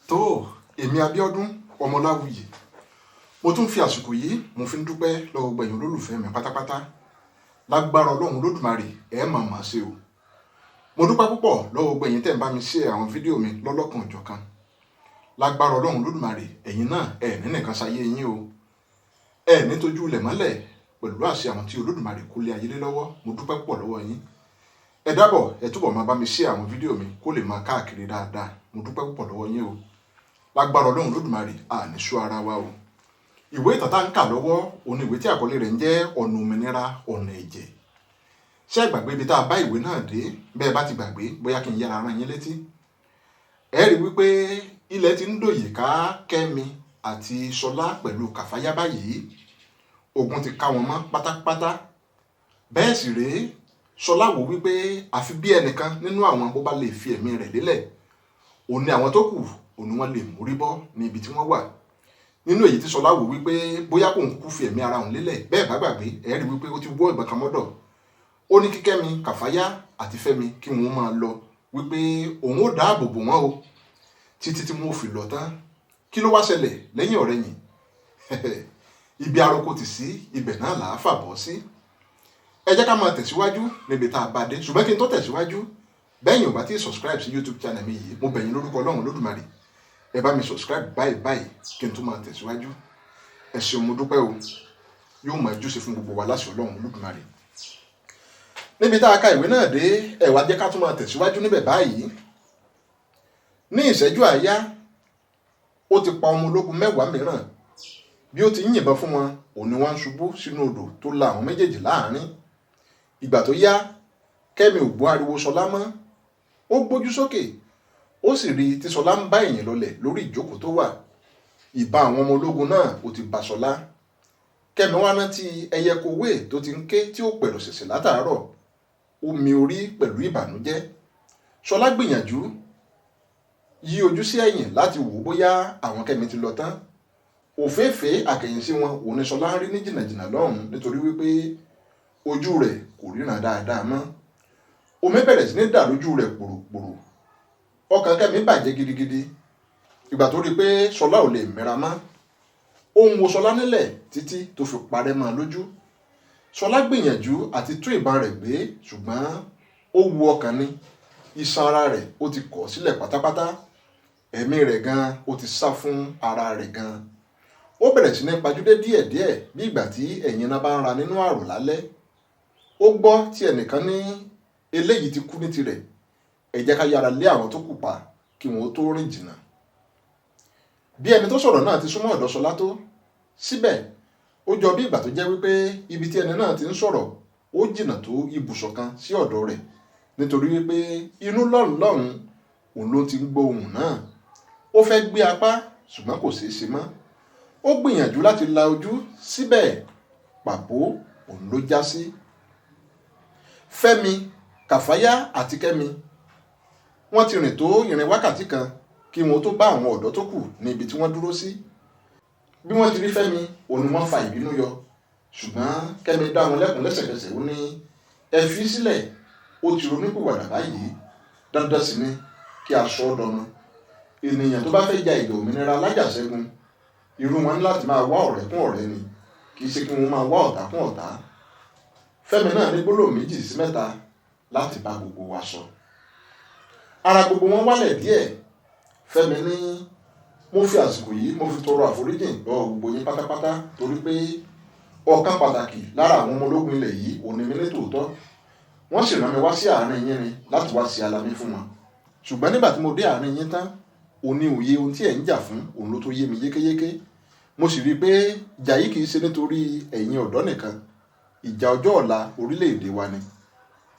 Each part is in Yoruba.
Tó èmi Abíọ́dún Ọmọláwuyì, mo tún fi àsìkò yìí mo fi ń dúpẹ́ lọ́wọ́ gbẹ̀yìn olólùfẹ́ mi pátápátá. Lágbára Ọlọ́run Olódùmarè, ẹ̀ máa máa ṣe o. Mo dúpẹ́ púpọ̀ lọ́wọ́ gbẹ̀yìn tẹ̀ ń bá mi ṣe àwọn fídíò mi lọ́lọ́kan òjọ̀kan. Lágbára Ọlọ́run Olódùmarè, ẹ̀yin náà ẹ̀ ní nìkan ṣayé yín o, ẹ̀ ní tójú ilẹ̀ mọ́lẹ̀ pẹ̀lú àṣẹ àwọn tí Olódùmarè kó lé ayé lé lọ́wọ́. Mo dúpẹ́ púpọ̀ lọ́wọ́ yín. Ẹ dábọ̀, ẹ túbọ̀ máa bá mi ṣe àwọn fídíò mi kó lè máa káàkiri dáadáa. Mo dúpẹ́ púpọ̀ lọ́wọ́ yín o. Lágbára Ọlọ́run Olódùmarè, àní sú ara wa o. Ìwé ìtàn tá ń kà lọ́wọ́ òun ni ìwé tí àkọlé rẹ̀ ń jẹ́ Ọ̀nà Òmìnira, Ọ̀nà Ẹ̀jẹ̀. Ṣé ẹ gbàgbé ibi tá a bá ìwé náà dé? Bẹ́ẹ̀ bá ti gbàgbé, bóyá kí n yára rán yín létí. Ẹ rí wípé ilẹ̀ ti ń dòyè ká Kẹ́mi àti Ṣọlá pẹ̀lú Kàfáyá báyìí. Ogun ti ká wọn mọ́ pátápátá. Bẹ́ẹ̀ sì rèé, Ṣọlá wò wípé àfi bí ẹnìkan nínú àwọn bó bá lè fi ẹ̀mí rẹ̀ lélẹ̀, òun ni àwọn tó kù òun ni wọ́n lè mórí bọ́ ní ibi tí wọ́n wà. Nínú èyí tí Ṣọlá wò wípé bóyá kóun kúkú fi ẹ̀mí ara òun lélẹ̀. Bẹ́ẹ̀ bá gbàgbé, ẹ rí wípé ó ti wọ́ ìbọn kan mọ́dọ̀. Ó ní kí Kẹ́mi, Kàfáyá àti Fẹ́mi kí wọ́n máa lọ, wípé òun ó dáàbò bò wọ́n o títí tí wọ́n ó fi lọ tán. Kí ló wá ṣẹlẹ̀ lẹ́yìn ọ̀rẹ̀yìn? Ibi aroko tì sí, ibẹ̀ náà là á fàbọ̀ sí. Ẹ jẹ́ ká máa tẹ̀síwájú níbi tá a bá dé. Ṣùgbọ́n kí n tó tẹ̀síwájú, bẹ́ẹ̀ yín ò bá tí subscribe sí YouTube channel mi yìí, mo bẹ̀ yín lórúkọ Ọlọ́run Olódùmarè, ẹ bá mi subscribe báyìí báyìí kí n tó máa tẹ̀síwájú. Ẹ ṣeun, mo dúpẹ́ o. Yóò máa júṣe fún gbogbo wa láṣẹ Ọlọ́run Olódùmarè. Níbi tá a ka ìwé náà dé, ẹ wá jẹ́ ká tún máa tẹ̀síwájú níbẹ̀ báyìí. Ní ìṣẹ́jú àáyá, ó ti pa ọmọ ológun 10 mìíràn. Bí ó ti ń yìnbọn fún wọn, òun ni wọ́n ń ṣubú sínú odò tó la àwọn méjèèjì láàrin. Ìgbà tó yá, Kẹ́mi ò gbọ́ ariwo Ṣọlá mọ́. Ó gbójú sókè, ó sì rí i tí Ṣọlá ń bá ẹ̀yìn lọlẹ̀ lórí ìjókòó tó wà. Ìbá àwọn ọmọ ológun náà ó ti bá Ṣọlá. Kẹ́mi wá rántí ẹyẹ kowé tó ti ń ké tí ó pẹ̀rọ̀ ṣẹ̀ṣẹ̀ látàárọ̀. Ó mi orí pẹ̀lú ìbànújẹ́. Ṣọlá gbìyànjú yí ojú sí ẹ̀yìn láti wò ó bóyá àwọn Kẹ́mi ti lọ tán. Òféèfé àkẹyìn sí wọn òun ni Ṣọlá ń rí ní jìnnàjìnnà lọ́hùn-ún, nítorí wípé ojú rẹ̀ kò ríran dáadáa mọ́. Omi bẹ̀rẹ̀ sí ní dà lójú rẹ̀ pòròpòrò. Ọkàn Kẹ́mi bàjẹ́ gidigidi ìgbà tó rí i pé Ṣọlá ò lè mẹ́ra mọ́. Ó ń wo Ṣọlá nílẹ̀ títí tó fi parẹ́ mọ́ lójú. Ṣọlá gbìyànjú àti tún ìbọn rẹ̀ gbé, ṣùgbọ́n ó wu ọkàn ni. Iṣan ara rẹ̀ ó ti kọ̀ sílẹ̀ pátápátá. Ẹ̀mí rẹ̀ gan ó ti sá fún ara rẹ̀ gan. Ó bẹ̀rẹ̀ sí ní pajúdé díẹ̀díẹ̀ bí ìgbà tí ẹ̀yìn iná bá ń ra nínú àrò lálẹ́. Ó gbọ́ tí ẹnìkan ní eléyìí ti kú ní tirẹ̀, ẹ jẹ́ ká yára lé àwọn tó kù pa kí wọ́n tó rìn jìnnà. Bí ẹni tó sọ̀rọ̀ náà ti súnmọ́ ọ̀dọ̀ Ṣọlá tó, síbẹ̀ ó jọ bí ìgbà tó jẹ́ wípé ibi tí ẹni náà ti ń sọ̀rọ̀ ó jìnnà tó ibùsọ̀ kan sí ọ̀dọ̀ rẹ̀, nítorí wípé inú lọ́hùn lọ́hùn òun ló ti ń gbọ́ ohùn náà. Ó fẹ́ gbé apá, ṣùgbọ́n kò ṣeé ṣe mọ́. Ó gbìyànjú láti la ojú, síbẹ̀ pàbó òun ló já sí. Fẹ́mi, Kàfáyá àti Kẹ́mi wọ́n ti rìn tó ìrìn wákàtí kan kí wọ́n tó bá àwọn ọ̀dọ́ tó kù ní ibi tí wọ́n dúró sí. Bí wọ́n ti rí Fẹ́mi, òun ni wọ́n fa ìbínú yọ. Ṣùgbọ́n Kẹ́mi dá wọn lẹ́kùn lẹ́sẹ̀kẹsẹ̀. Ó ní ẹ fi sílẹ̀, ó ti ronúpìwàdà báyìí, dandan sì ni kí a sọ ọ́ dọmọ. Ènìyàn tó bá fẹ́ ja ìjà òmìnira lájàṣẹ́gun, irú wọn ní láti máa wá ọ̀rẹ́ kún ọ̀rẹ́ ni, kì í ṣe kí wọ́n máa wá ọ̀tá kún ọ̀tá. Fẹ́mi náà ní gbólóhùn méjì sí mẹ́ta láti bá gbogbo wa sọ. Ara gbogbo wọn wálẹ̀ díẹ̀. Fẹ́mi ní mo fi àsìkò yìí mo fi tọrọ àforíjìn lọ́wọ́ gbogbo yín pátápátá, torí pé ọ̀kan pàtàkì lára àwọn ọmọ ológun ilẹ̀ yìí òun ni mí ní tòótọ́. Wọ́n sì rán mi wá sí àárín yín ni láti wá sí alamí fún wọn. Ṣùgbọ́n nígbà tí mo dé àárín yín tán, òun ní òye ohun tí ẹ̀ ń jà fún òun ló tó yé mi yékéyéké. Mo sì rí i pé ìjà yìí kì í ṣe nítorí ẹ̀yin ọ̀dọ́ nìkan, ìjà ọjọ́ ọ̀la orílẹ̀-èdè wa ni.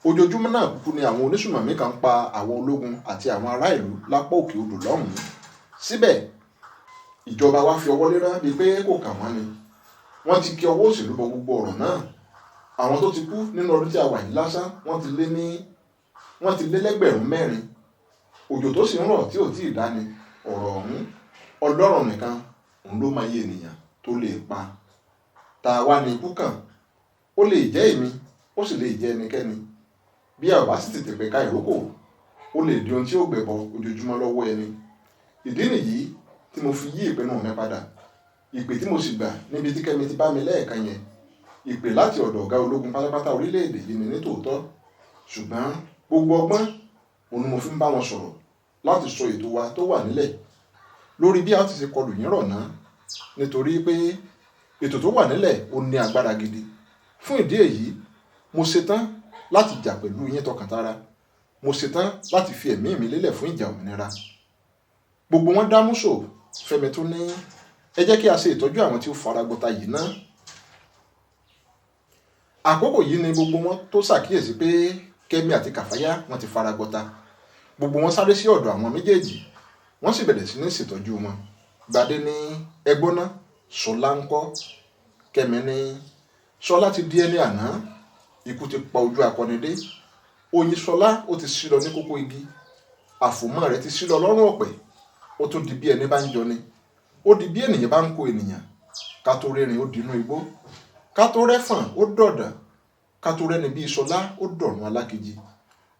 Ojoojúmọ́ náà kúkú ni àwọn onísùmọ̀mí kan ń pa àwọn ológun àti àwọn ará ìlú lápá òkè odò lọ́hùn-ún. Síbẹ̀ ìjọba wa fi ọwọ́ lérán bíi pé kò kà wọ́n ni. Wọ́n ti kí ọwọ́ òṣèlú bọ gbogbo ọ̀rọ̀ náà. Àwọn tó ti kú nínú ọdún tí a wà yìí lásán, wọ́n ti lé lẹ́gbẹ̀rún 4. Òjò tó sì ń rọ̀ tí ò tí ì dání ọ̀rọ̀ ọ̀hún, Ọlọ́run nìkan òun ló mọ iye ènìyàn tó lè pa. Tá a wá ní ikú kàn, ó lè jẹ́ èmi, ó sì lè jẹ́ ẹnikẹ́ni. Bí a ò bá sì tètè pẹ̀ka ìrókò, ó lè di ohun tí ó gbẹbọ ojoojúmọ́ lọ́wọ́ ẹni. Ìdí nìyí tí mo fi yí ìpinnu mi padà. Ìpè tí mo sì gbà níbi tí Kẹ́mi ti bá mi lẹ́ẹ̀kan yẹn, ìpè láti ọ̀dọ̀ ọ̀gá ológun pátápátá orílẹ̀-èdè yìí ni nítòótọ́. Ṣùgbọ́n gbogbo ọgbọ́n òun ni mo fi ń bá wọn sọ̀rọ̀ láti sọ ètò wa tó wà nílẹ̀ lórí bí a ti ṣe kọlù yín rọ̀ náà, nítorí pé ètò tó wà nílẹ̀ ó ní agbára gidi. Fún ìdí èyí, mo ṣetán láti jà pẹ̀lú yín tọkàntara. Mo ṣetán láti fi ẹ̀mí mi lélẹ̀ fún ìjà òmìnira. Gbogbo wọn dá múṣò. Fẹ́mi tún ní ẹ jẹ́ kí a ṣe ìtọ́jú àwọn tí ó faragbọ́ta yìí ná. Àkókò yìí ni gbogbo wọn tó ṣàkíyèsí pé Kẹ́mi àti Kàfáyá wọn ti faragbọ́ta. Gbogbo wọn sáré sí ọ̀dọ̀ àwọn méjèèjì, wọ́n sì bẹ̀rẹ̀ sí ní ṣètọ́jú wọn. Gbadé ní ẹgbọ́n náà, Ṣọlá ń kọ́. Kẹ́mi ní Ṣọlá ti di ẹni àná, ikú ti pa ojú akọni dé. Oyin Ṣọlá ó ti sí lọ ní kókó igi, àfòmọ́ rẹ̀ ti sí lọ lọ́rùn ọ̀pẹ. Ó tún di bí ẹni bá ń jọni, ó di bí ènìyàn bá ń kó ènìyàn. Ká tó rẹ́rìn ó dinú igbó, ká tó rẹ́fọ̀n ó dọ̀dàn, ká tó rẹ́ni bí Ṣọlá ó dọ̀run alákejì.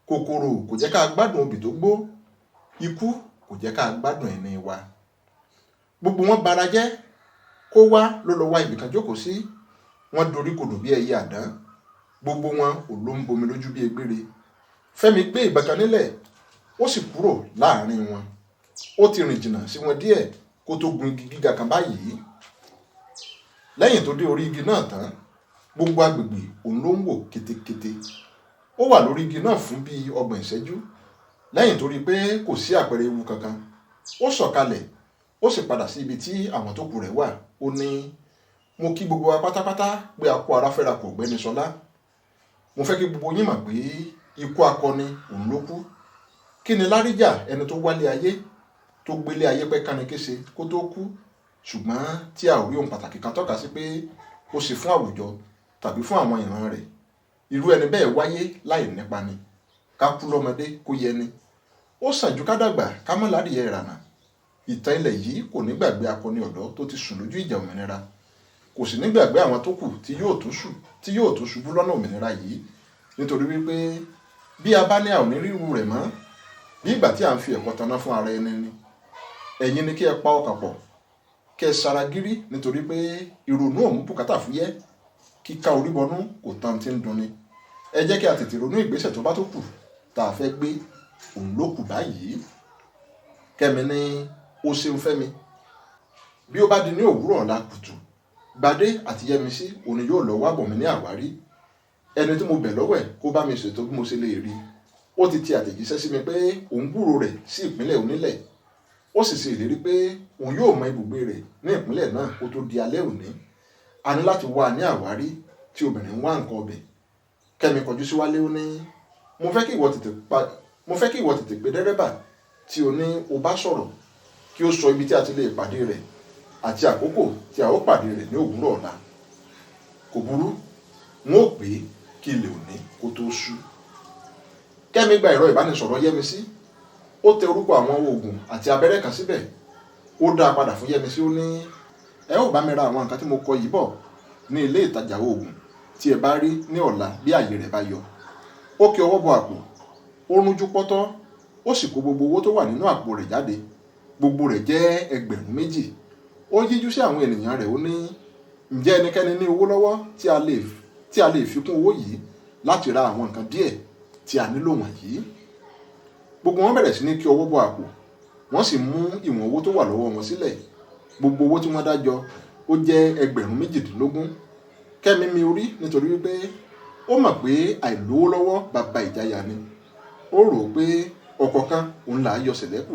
Kòkòrò kò jẹ́ ká gbádùn obì tó gbó, ikú kò jẹ́ ká gbádùn ẹni wa. Gbogbo wọn bara jẹ́, kó wá ló lọ wá ibìkan jókòó sí. Wọ́n dorí kodò bí ẹyẹ àdán. Gbogbo wọn ò ló ń bomi lójú bí egbére. Fẹ́mi gbé ìbọn kan nílẹ̀, ó sì kúrò láàrin wọn. Ó ti rìn jìnnà sí wọn díẹ̀ kó tó gun igi gíga kan báyìí. Lẹ́yìn tó dé orí igi náà tán, gbogbo agbègbè òun ló ń wò kétékété. Ó wà lórí igi náà fún bíi ọgbọ̀n ìṣẹ́jú. Lẹ́yìn tó rí i pé kò sí àpẹẹrẹ ewu kankan, ó sọ̀kalẹ̀, ó sì padà sí ibi tí àwọn tó kù rẹ̀ wà. Ó ní mo kí gbogbo wa pátápátá pé a kó ara fẹ́ra kò ọ̀gbẹ́ni Ṣọlá. Mo fẹ́ kí gbogbo yín mọ̀ pé ikú akọni òun ló kú. Kí ni láríjà ẹni tó wálé ayé, tó gbélé ayé pẹ́ kánikése kó tó kú, ṣùgbọ́n tí a ò rí ohun pàtàkì kan tọ́ka sí pé ó ṣe fún àwùjọ tàbí fún àwọn ìran rẹ̀. Irú ẹni bẹ́ẹ̀ wáyé láì nípa ni. Ká kú lọ́mọdé kó yẹ ni. Ó sàn ju ká dàgbà ká mọ́ ládìyẹ ìrànà. Ìtàn ilẹ̀ yìí kò ní gbàgbé akọni ọ̀dọ́ tó ti sùn lójú ìjà òmìnira. Kò sì ní gbàgbé àwọn tó kù tí yóò tún ṣubú lọ́nà òmìnira yìí, nítorí wípé bí a bá ní a ò ní ríru rẹ̀ mọ́, bí ìgbà tí à ń fi ẹ̀kọ́ taná fún ara ẹni ni. Ẹ̀yin ni kí ẹ pa ọkàn pọ̀, kí ẹ sara gírí, nítorí pé ìrònú òun bùkátà fúyẹ́, kíká orí bọnú kò tán tí ń dunni. Ẹ jẹ́ kí a tètè ronú ìgbésẹ̀ tó bá tó kù tá a fẹ́ gbé, òun ló kù báyìí. Kẹ́mi ní ó ṣeun Fẹ́mi. Bí ó bá di ní òwúrọ̀ ọ̀la kùtù, Gbadé àti Yẹ́misí òun ni yóò lọ wá bọ̀ mí ní àwárí. Ẹni tí mo bẹ̀ lọ́wọ́ ẹ̀ kó bá mi ṣètò bí mo ṣe lè rí. Ó ti ti àtẹ̀jíṣẹ́ sí mi pé òun gbúròó rẹ̀ sí ìpínlẹ̀ onílẹ̀. Ó sì ṣe ìlérí pé òun yóò mọ ibùgbé rẹ̀ ní ìpínlẹ̀ náà kó tó di alẹ́ òní. A ní láti wá a ní àwárí tí obìnrin ń wá nǹkan ọbẹ̀. Kẹ́mi kọjú sí Wálé ó ní mo fẹ́ kí ìwọ tètè pé dẹ́rẹ́bà tí o ní o bá sọ̀rọ̀ kí ó sọ ibi tí a ti lè pàdé rẹ̀ àti àkókò tí a ó pàdé rẹ̀ ní òwúrọ̀ ọ̀la. Kò burú, n ó pè é kí ilẹ̀ òní kó tó ṣú. Kẹ́mi gba ẹ̀rọ ìbánisọ̀rọ̀ Yẹ́misí. Ó tẹ orúkọ àwọn oògùn àti abẹ́rẹ́ kan síbẹ̀. Ó dá a padà fún Yẹ́misí. Ó ní ẹ ó bá mi ra àwọn nǹkan tí mo kọ yìí bọ̀ ní ilé ìtajà oògùn tí ẹ bá rí ní ọ̀la bí ààyè rẹ̀ bá yọ. Ó kí ọwọ́ bọ àpò, ó rúnjú pọ́tọ́, ó sì kó gbogbo owó tó wà nínú àpò rẹ̀ jáde. Gbogbo rẹ̀ jẹ́ 2,000. Ó yíjú sí àwọn ènìyàn rẹ̀, ó ní ǹjẹ́ ẹnikẹ́ni ní owó lọ́wọ́ tí a lè fi kún owó yìí láti ra àwọn nǹkan díẹ̀ tí a nílò wọ̀nyí. Gbogbo wọn bẹ̀rẹ̀ sí ní kí ọwọ́ bọ àpò, wọ́n sì mú ìwọ̀n owó tó wà lọ́wọ́ wọn sílẹ̀. Gbogbo owó tí wọ́n dá jọ ó jẹ́ 22,000. Kẹ́mi mi orí nítorí wípé ó mọ̀ pé àìlówó lọ́wọ́ bàbá ìjáyà ni. Ó rò ó pé ọ̀kọ̀ọ̀kan òun là á yọ sẹ̀lẹ́kù.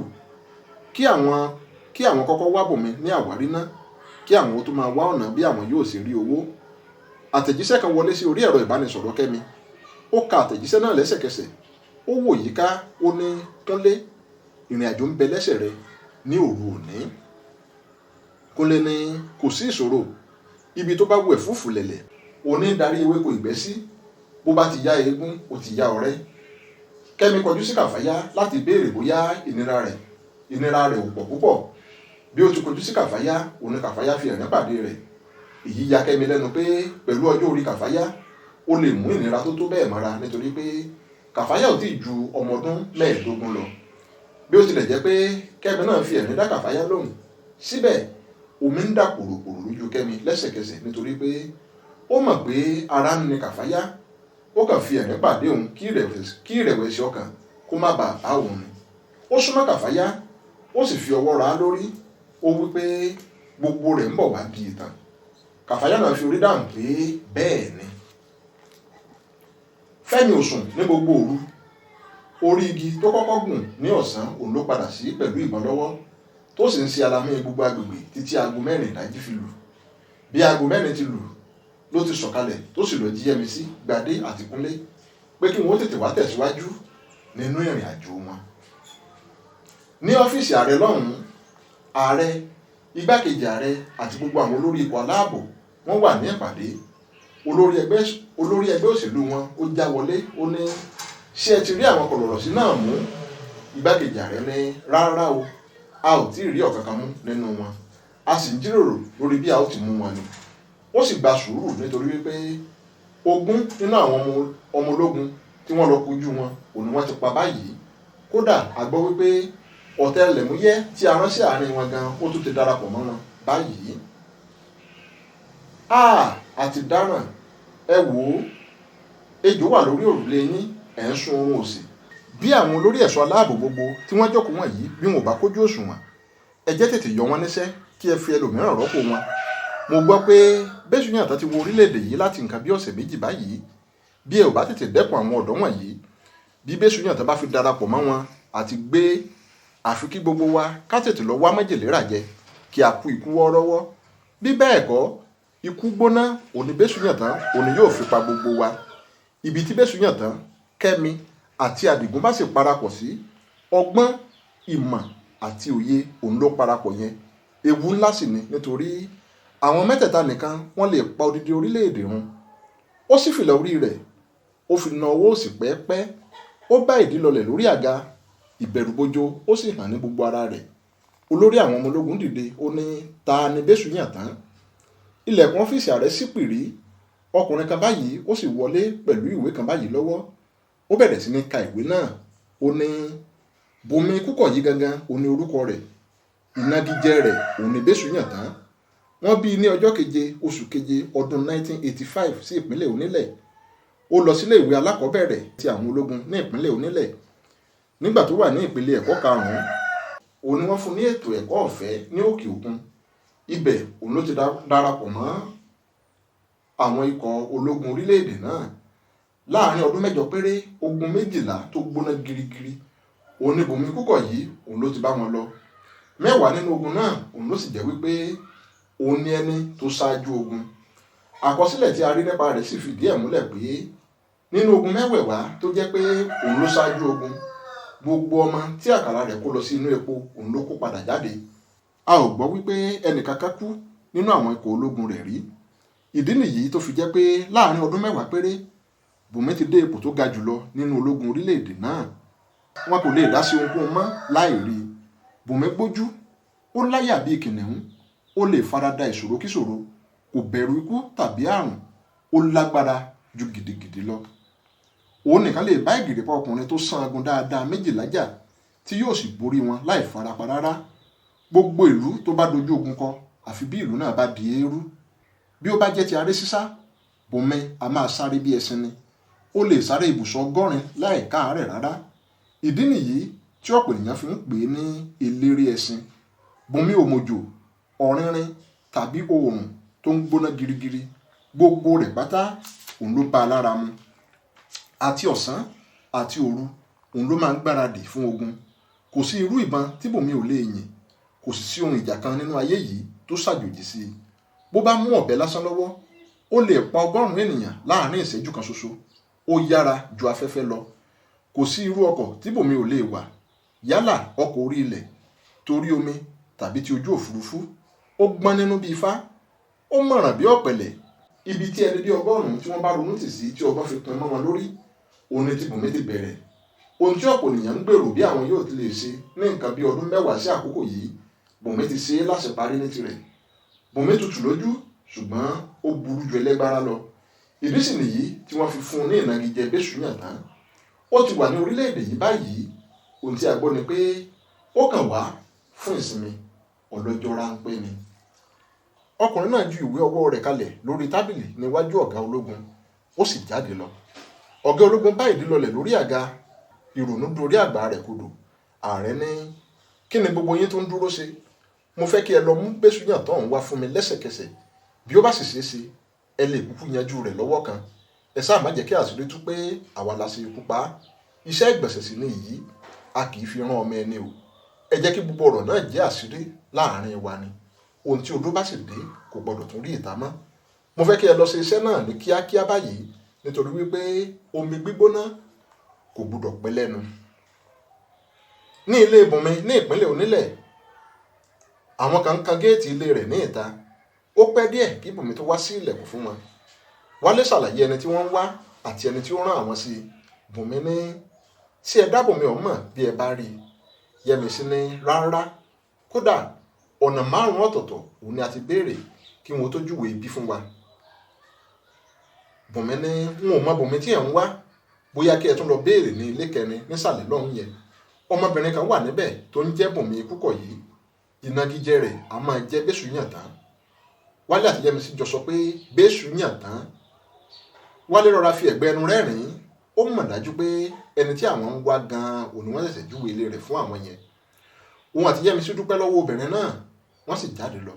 Kí àwọn kọ́kọ́ wá bòmí ní àwárí ná, kí àwọn tó máa wá ọ̀nà bí àwọn yóò ṣe rí owó. Àtẹ̀jíṣẹ́ kan wọlé sí orí ẹ̀rọ ìbánisọ̀rọ̀ Kẹ́mi. Ó ka àtẹ̀jíṣẹ́ náà lẹ́sẹ̀kẹsẹ̀. Ó wò yíká, ó ní Kúnlé, ìrìn àjò ń bẹ lẹ́sẹ̀ rẹ ní òru òní. Kúnlé ní kò sí ìṣòro, ibi tó bá wù ẹ́ fúfú lẹ̀lẹ̀, òní darí ewéko ìgbẹ́ sí, bó bá ti yá eégún, ó ti yá ọ̀rẹ́. Kẹ́mi kọjú sí Kàfáyá láti béèrè bóyá ìnira rẹ̀ ò pọ̀ púpọ̀. Bí ó ti kọjú sí Kàfáyá, òní Kàfáyá fi ẹ̀rín pàdé rẹ̀. Èyí ya Kẹ́mi lẹ́nu pé pẹ̀lú ọjọ́ orí Kàfáyá, ó lè mú ìnira tó tó bẹ́ẹ̀ mọ́ra nítorí pé Kàfáyá ò tí ì ju ọmọ ọdún 25 lọ. Bí ó tilẹ̀ jẹ́ pé Kẹ́mi náà fi ẹ̀rín dá Kàfáyá lóhùn, síbẹ̀ omi ń dà pòròpòrò lójú Kẹ́mi lẹ́sẹ̀kẹsẹ̀ nítorí pé ó mọ̀ pé ara ń ni Kàfáyá. Ó kàn fi ẹ̀rín pàdé òun kí ìrẹ̀wẹ̀sì ọkàn kó má bàa bá òun ni. Ó súnmọ́ Kàfáyá, ó sì fi ọwọ́ ra á lórí. Ó wí pé gbogbo rẹ̀ ń bọ̀ wá di ìtàn. Kàfáyá náà fi orí dáhùn pé bẹ́ẹ̀ ni. Fẹ́mi ò sùn ní gbogbo òru. Orí igi tó kọ́kọ́ gùn ní ọ̀sán òun ló padà sí pẹ̀lú ìbọn lọ́wọ́, tó sì ń ṣe alamí gbogbo agbègbè títí aago 4 ìdájí fi lù. Bí aago 4 ti lù ló ti sọ̀kalẹ̀ tó sì lọ jí Yẹ́misí, Gbadé àti Kúnlé pé kí wọ́n tètè wá tẹ̀síwájú nínú ìrìn àjò wọn. Ní ọ́fíìsì ààrẹ lọ́hùn-ún, ààrẹ, igbákejì ààrẹ àti gbogbo àwọn olórí ikọ̀ aláàbò wọ́n wà ní ìpàdé. Olórí ẹgbẹ́ òṣèlú wọn ó já wọlé, ó ní ṣé ẹ ti rí àwọn kọ̀lọ̀rọ̀sí náà mú? Igbákejì ààrẹ ní rárá o, a ò tí ì rí ọ̀kankan mú nínú wọn, a sì ń jíròrò lórí bí a ó ti mú wọn ni. Ó sì gba sùúrù nítorí wípé 20 nínú àwọn ọmọ ológun tí wọ́n lọ kojú wọn òun ni wọ́n ti pa báyìí. Kódà a gbọ́ wípé ọ̀tẹlẹ̀múyẹ́ tí a rán sí àárín wọn gan ó tún ti darapọ̀ mọ́ wọn báyìí. A ti dáràn, ẹ wò ó, ejò wà lórí òrùlé yín, ẹ̀ ń sun oorun òsì. Bí àwọn olórí ẹ̀ṣọ́ aláàbò gbogbo tí wọ́n jókòó wọ̀nyí bí wọn ò bá kójú òṣùwọ̀n, ẹ jẹ́ tètè yọ wọ́n níṣẹ́ kí ẹ fi ẹlòmíràn rọ́pò wọn. Mo gbọ́ pé Bẹ́sùyàntán ti wọ orílẹ̀-èdè yìí láti nǹkan bí ọ̀sẹ̀ 2 báyìí. Bí ẹ ò bá tètè dẹ́kun àwọn ọ̀dọ́ wọ̀nyí, bí Bẹ́sùyàntán bá fi darapọ̀ mọ́ wọn àti gbé, àfi kí gbogbo wa ká tètè lọ wá májèlé rà jẹ kí a kú ikú wọ́ọ́rọ́wọ́. Bí bẹ́ẹ̀ kọ́, ikú gbóná òní Bẹ́sùyàntán òní yóò fi pa gbogbo wa. Ibi tí Bẹ́sùyàntán, Kẹ́mi àti Àdìgún bá sì parapọ̀ sí, ọgbọ́n, ìmọ̀ àti òye òun ló parapọ̀ yẹn. Ewu ńlá sì ni nítorí àwọn mẹ́tẹ̀ẹ̀ta nìkan wọ́n lè pa odidi orílẹ̀-èdè run. Ó sì fìlà orí rẹ̀, ó fi na ọwọ́ òsì pẹ́ẹ́pẹ́, ó bá ìdí lọlẹ̀ lórí àga, ìbẹ̀rùbojo ó sì hàn ní gbogbo ara rẹ̀. Olórí àwọn ọmọ ológun dìde, ó ní ta ni Bẹ́sùyàntán? Ilẹ̀kùn ọ́fíìsì ààrẹ ṣí pìrí. Ọkùnrin kan báyìí ó sì wọlé pẹ̀lú ìwé kan báyìí lọ́wọ́. Ó bẹ̀rẹ̀ sí ní ka ìwé náà. Ó ní Bùnmi Kúkọ̀yí gangan òun ni orúkọ rẹ̀, ìnagijẹ rẹ̀ òun ni Bẹ́sùyàntán. Wọ́n bí i ní ọjọ́ keje oṣù keje ọdún 1985 sí ìpínlẹ̀ Onílẹ̀. Ó lọ sílé ìwé alákọ̀ọ́bẹ̀rẹ̀ ti àwọn ológun ní ìpínlẹ̀ Onílẹ̀. Nígbà tó wà ní ìpele ẹ̀kọ́ 5, òun ni wọ́n fún ní ètò ẹ̀kọ́ ọ̀fẹ́ ní òkè òkun. Ibẹ̀ òun ló ti darapọ̀ mọ́ àwọn ikọ̀ ológun orílẹ̀-èdè náà. Láàárín ọdún 8 péré, ogun 12 tó gbóná girigiri òun ni Bùnmi Kúkọ̀yí òun ló ti bá wọn lọ. 10 nínú ogun náà òun ló sì jẹ́ wípé òun ni ẹni tó ṣáájú ogun. Àkọsílẹ̀ tí a rí nípa rẹ̀ sì fìdí ẹ̀ múlẹ̀ pé nínú ogun mẹ́wẹ̀ẹ̀wá tó jẹ́ pé òun ló ṣáájú ogun, gbogbo ọmọ tí àkàrà rẹ̀ kó lọ sí inú epo òun ló kó padà jáde. A ò gbọ́ wípé ẹnìkankan kú nínú àwọn ikọ̀ ológun rẹ̀ rí. Ìdí nìyí tó fi jẹ́ pé láàárín ọdún 10 péré, Bùnmi ti dé ipò tó ga jùlọ nínú ológun orílẹ̀-èdè náà. Wọn kò lè dá sí ohunkóhun mọ́ láì rí i. Bùnmi gbójú, ó láyà bíi kìnìún, ó lè farada ìṣòro kíṣòro, kò bẹ̀rù ikú tàbí àrùn, ó lágbára ju gidigidi lọ. Òun nìkan lè bá ìgìrìpá ọkùnrin tó sangun dáadáa 12 jà tí yóò sì borí wọn láì farapa rárá. Gbogbo ìlú tó bá dojú ogun kọ, àfi bí ìlú náà bá di eérú. Bí ó bá jẹ́ ti aré sísá, Bùnmi a máa sáré bí ẹṣin ni. Ó lè sáré ibùsọ̀ 80 láì káàárẹ̀ rárá. Ìdí nìyí tí ọ̀pọ̀ ènìyàn fi ń pè é ní eléré ẹṣin. Bùnmi ò mọ̀jò, ọ̀rìnrìn tàbí oòrùn tó ń gbóná girigiri, gbogbo rẹ̀ pátá òun ló bá a lára mu. Àti ọ̀sán àti òru òun ló máa ń gbáradì fún ogun. Kò sí irú ìbọn tí Bùnmi ò lè yìn, kò sì sí ohun ìjà kan nínú ayé yìí tó ṣàjòjì sí i. Bó bá mú ọ̀bẹ lásán lọ́wọ́, ó lè pa 100 ènìyàn láàárín ìṣẹ́jú kan ṣoṣo. Ó yára ju afẹ́fẹ́ lọ. Kò sí irú ọkọ̀ tí Bùnmi ò lè wà, yálà ọkọ̀ orí ilẹ̀, torí omi tàbí ti ojú òfurufú. Ó gbọ́n nínú bí ifá, ó mọ̀ràn bí ọ̀pẹ̀lẹ̀. Ibi tí ẹni bí 100 tí wọ́n bá ronú tì sí tí ọgbọ́n fi pin mọ́ wọn lórí, òun ni ti Bùnmi ti bẹ̀rẹ̀. Ohun tí ọ̀pọ̀ ènìyàn ń gbèrò bí àwọn yóò ti lè ṣe ní nǹkan bí ọdún 10 sí àkókò yìí, Bùnmi ti ṣe é láṣeparí ní tirẹ̀. Bùnmi tutù lójú, ṣùgbọ́n ó burú ju ẹlẹ́gbára lọ. Ìdí sì nìyí tí wọ́n fi fún un ní ìnagijẹ Bẹ́sùyàntán. Ó ti wà ní orílẹ̀-èdè yìí báyìí. Ohun tí a gbọ́ ni pé Ó kàn wá fún ìsinmi ọlọ́jọ́ ráńpẹ́ ni. Ọkùnrin náà ju ìwé ọwọ́ rẹ̀ kalẹ̀ lórí tábìlì níwájú ọ̀gá ológun, ó sì jáde lọ. Ọ̀gá ológun bá ìdí lọlẹ̀ lórí àga, ìrònú dorí àgbà rẹ̀ kodò. Ààrẹ ní, kí ni gbogbo yín tó ń dúró ṣe? Mo fẹ́ kí ẹ lọ mú Bẹ́súyàn tán wá fún mi lẹ́sẹ̀kẹsẹ̀. Bí ó bá sì ṣeé ṣe, ẹ lè kúkú yanjú rẹ̀ lọ́wọ́ kan. Ẹ sáà má jẹ́ kí àṣírí tú pé àwa la ṣe ikú pa á. Iṣẹ́ ìgbọ̀nsẹ̀ sì ni èyí, a kì í fi rán ọmọ ẹni o. Ẹ jẹ́ kí gbogbo ọ̀rọ̀ náà jẹ́ àṣírí láàrin wa ni. Ohun tí odó bá sì dé kò gbọdọ̀ tún rí ìta mọ́. Mo fẹ́ kí ẹ lọ ṣe iṣẹ́ náà ní kíákíá báyìí, nítorí wípé omi gbígbóná kò gbọdọ̀ pẹ́ lẹ́nu. Ní ilé Bùnmi ní ìpínlẹ̀ Onílẹ̀, àwọn kan ń kan géètì ilé rẹ̀ ní ìta. Ó pẹ́ díẹ̀ kí Bùnmi tó wá sí ilẹ̀kùn fún wọn. Wálé ṣàlàyé ẹni tí wọ́n ń wá àti ẹni tí ó rán àwọn sí. Bùnmi ní, ṣé ẹ dá Bùnmi ọ̀hún mọ̀ bí ẹ bá rí i? Yẹ́misí ní rárá. Kódà ọ̀nà 5 ọ̀tọ̀ọ̀tọ̀ òun ni a ti béèrè kí wọn tó júwèé ibi fún wa. Bùnmi ní, n ò mọ Bùnmi tí ẹ̀ ń wá, bóyá kí ẹ tún lọ béèrè ní ilé kẹrin nísàlẹ̀ lọ́hùn yẹn. Ọmọbìnrin kan wà níbẹ̀ tó ń jẹ́ Bùnmi Kúkọ̀yí. Ìnagijẹ rẹ̀ a máa jẹ́ Bẹ́súyàn tán. Wálé àti Yẹ́misí jọ sọ pé Bẹ́súyàn tán. Wálé rọra fi ẹ̀gbẹ́ ẹnu rẹ́rìn-ín. Ó mọ̀ dájú pé ẹni tí àwọn ń wá gan-an òun ni wọ́n ṣẹ̀ṣẹ̀ júwe ilé rẹ̀ fún àwọn yẹn. Òun àti Yẹ́misí dúpẹ́ lọ́wọ́ obìnrin náà, wọ́n sì jáde lọ.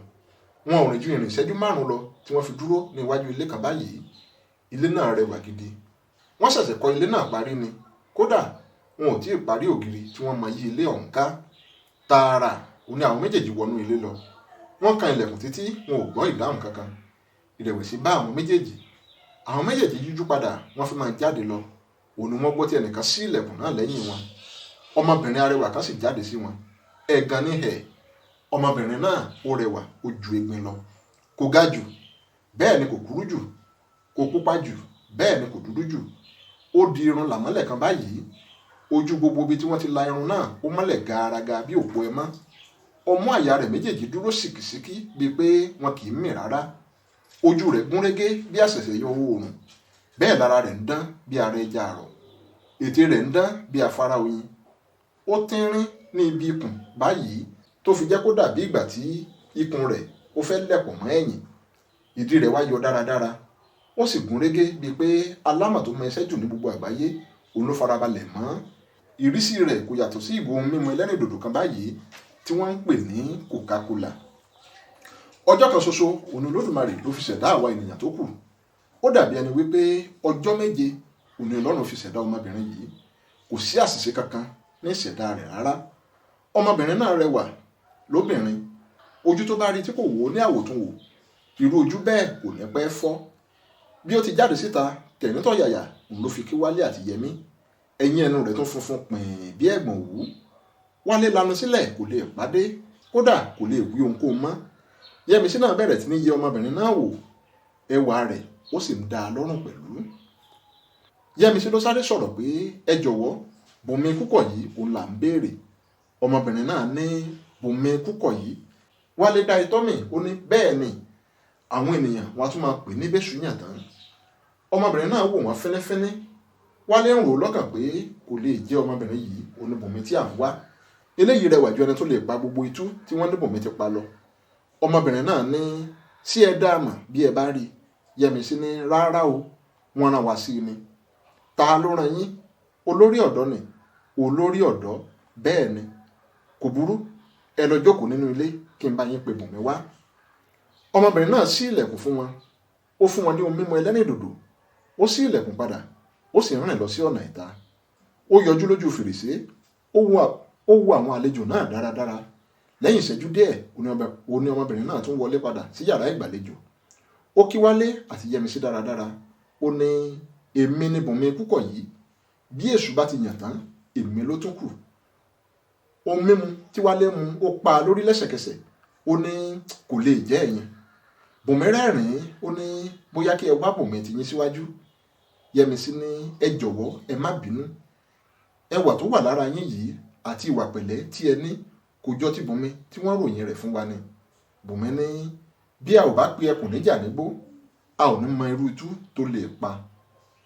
Wọn ò rìn ju ìrìn ìṣẹ́jú 5 lọ tí wọ́n fi dúró ní iwájú ilé kan báyìí. Ilé náà rẹwà gidi. Wọ́n ṣẹ̀ṣẹ̀ kọ́ ilé náà parí ni. Kódà wọn ò tí ì parí ògiri tí wọ́n mọ yí ilé ọ̀hún ká. Tààrà òun ni àwọn méjèèjì wọnú ilé lọ. Wọ́n kan ilẹ̀kùn títí wọn ò gbọ́ ìdáhùn kankan. Ìrẹ̀wẹ̀sì bá àwọn méjèèjì. Àwọn méjèèjì yíjú padà, wọ́n fi máa jáde lọ. Òun ni wọ́n gbọ́ tí ẹnìkan ṣí ilẹ̀kùn náà lẹ́yìn wọn. Ọmọbìnrin arẹwà kan sì jáde sí wọn. Ẹ̀gàn ní ẹ̀. Ọmọbìnrin náà ó rẹwà, ó ju egbin lọ. Kò ga jù, bẹ́ẹ̀ ni kò kúrú jù, kò pupa jù, bẹ́ẹ̀ ni kò dúdú jù. Ó di irun làmọ́lẹ̀ kan báyìí. Ojú gbogbo ibi tí wọ́n ti la irun náà ó mọ́lẹ̀ gàràgà bí òpó ẹmọ́. Ọmú àyà rẹ̀ méjèèjì dúró sìkìsìkì bíi pé wọn kì í mì rárá. Ojú rẹ̀ gúnrégé bí àṣẹ̀ṣẹ̀ yọ oòrùn. Bẹ́ẹ̀ lára rẹ̀ ń dán bí ara ẹja àrọ̀. Ètè rẹ̀ ń dán bí afárá oyin. Ó tínrín ní ibi ikùn báyìí tó fi jẹ́ kó dàbí ìgbà tí ikùn rẹ̀ ó fẹ́ lẹ̀pọ̀ mọ́ ẹ̀yìn. Ìdí rẹ̀ wá yọ dáradára. Ó sì gúnrégé bíi pé alámọ̀ tó mọ iṣẹ́ jù ní gbogbo àgbáyé òun ló farabalẹ̀ mọ́. Ìrísí rẹ̀ kò yàtọ̀ sí ìgò ohun mímu ẹlẹ́rìndòdò kan báyìí tí wọ́n ń pè ní Coca-Cola. Ọjọ́ kan ṣoṣo òun ni Olódùmarè ló fi ṣẹ̀dá àwa ènìyàn tó kù. Ó dàbí ẹni wípé ọjọ́ 7 òun ni Ọlọ́run fi ṣẹ̀dá ọmọbìnrin yìí. Kò sí àṣìṣe kankan ní ìṣẹ̀dá rẹ̀ rárá. Ọmọbìnrin náà rẹwà lóbìnrin. Ojú tó bá rí tí kò wò ó ní àwòtúnwò, irú ojú bẹ́ẹ̀ kò ní pẹ́ fọ́. Bí ó ti jáde síta, tẹ̀ríntọ̀yàyà òun ló fi kí Wálé àti Yẹmí. Ẹ̀yìn ẹnu rẹ̀ tún funfun pìn bí ẹ̀gbọ̀n òwú. Wálé lanu sílẹ̀ kò lè pàdé, kódà kò lè wí ohunkóhun mọ́. Yẹ́misí náà bẹ̀rẹ̀ sí ní yẹ ọmọbìnrin náà wò. Ẹwà rẹ̀ ó sì ń dá a lọ́rùn pẹ̀lú. Yẹ́misí ló sáré sọ̀rọ̀ pé ẹ jọ̀wọ́, Bùnmi Kúkọ̀yí òun là ń béèrè. Ọmọbìnrin náà ní Bùnmi Kúkọ̀yí. Wálé dá itọ́ mì, ó ní bẹ́ẹ̀ ni, àwọn ènìyàn wọn á tún máa pè ní Bẹ́súyàn tán. Ọmọbìnrin náà wò wọ́n fínífíní. Wálé ń rò lọ́kàn pé kò lè jẹ́ ọmọbìnrin yìí òun ni Bùnmi tí à ń wá. Eléyìí rẹwà ju ẹni tó lè pa gbogbo itú tí wọ́n ní Bùnmi ti pa lọ. Ọmọbìnrin náà ní ṣé ẹ dá a mọ̀ bí ẹ bá rí i? Yẹ́misí ní rárá o, wọ́n rán wa sí i ni. Ta ló rán yín? Olórí ọ̀dọ́ ni. Olórí ọ̀dọ́, bẹ́ẹ̀ ni. Kò burú, ẹ lọ jókòó nínú ilé kí n bá yín pe Bùnmi wá. Ọmọbìnrin náà ṣí ilẹ̀kùn fún wọn. Ó fún wọn ní ohun mímu ẹlẹ́rìndòdò. Ó ṣí ilẹ̀kùn padà, ó sì rìn lọ sí ọ̀nà ìta. Ó yọjú lójú fèrèsé, ó wo àwọn àlejò náà dáradára. Lẹ́yìn ìṣẹ́jú díẹ̀, òun ni ọmọbìnrin náà tún wọlé padà sí yàrá ìgbàlejò. Ó kí Wálé àti Yẹ́misí dáradára. Ó ní èmi ni Bùnmi Kúkọ̀yí. Bí èṣù bá ti yàn tán, èmi ló tún kù. Ohun mímu tí Wálé mu ó pa á lórí lẹ́sẹ̀kẹsẹ̀. Ó ní kò lè jẹ́ ẹ̀yin. Bùnmi rẹ́rìn-ín, ó ní bóyá kí ẹ wá Bùnmi ti yín síwájú. Yẹ́misí ní ẹ jọ̀wọ́ ẹ má bínú. Ẹwà tó wà lára yín yìí àti ìwà pẹ̀lẹ́ tí ẹ ní kò jọ ti Bùnmi tí wọ́n ròyìn rẹ̀ fún wa ni. Bùnmi ní bí a ò bá pe ẹkùn níjà nígbó, a ò ní mọ irú itú tó lè pa.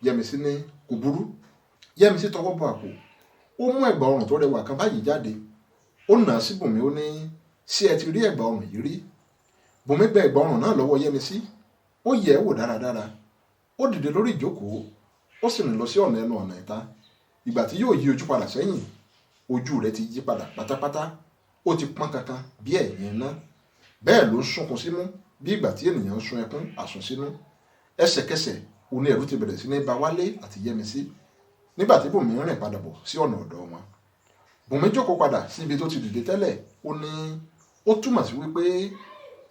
Yẹ́misí ní kò burú. Yẹ́misí tọwọ́ bọ àpò. Ó mú ẹ̀gbà ọrùn tó rẹwà kan báyìí jáde. Ó nà á sí Bùnmi, ó ní, ṣé ẹ ti rí ẹ̀gbà ọrùn yìí rí? Bùnmi gba ẹ̀gbà ọrùn náà lọ́wọ́ Yẹ́misí. Ó yẹ̀ ẹ́ wò dáradára. Ó dìde lórí ìjókòó, ó sì rìn lọ sí ọ̀nà ẹnu ọ̀nà ìta. Ìgbà tí yóò yí ojú padà sẹ́yìn, ojú rẹ̀ ti yí padà pátápátá. Ó ti pọ́n kankan bí ẹ̀yìn iná. Bẹ́ẹ̀ ló ń sunkún símú bí ìgbà tí ènìyàn ń sun ẹkún àsunsínú. Ẹsẹ̀kẹsẹ̀ òní ẹ̀rù ti bẹ̀rẹ̀ sí ní ba Wálé àti Yẹ́misí nígbà tí Bùnmi rìn padà bọ̀ sí ọ̀nà ọ̀dọ̀ wọn. Bùnmi jókòó padà sí ibi tó ti dìde tẹ́lẹ̀. Ó ní ó túmọ̀ sí wípé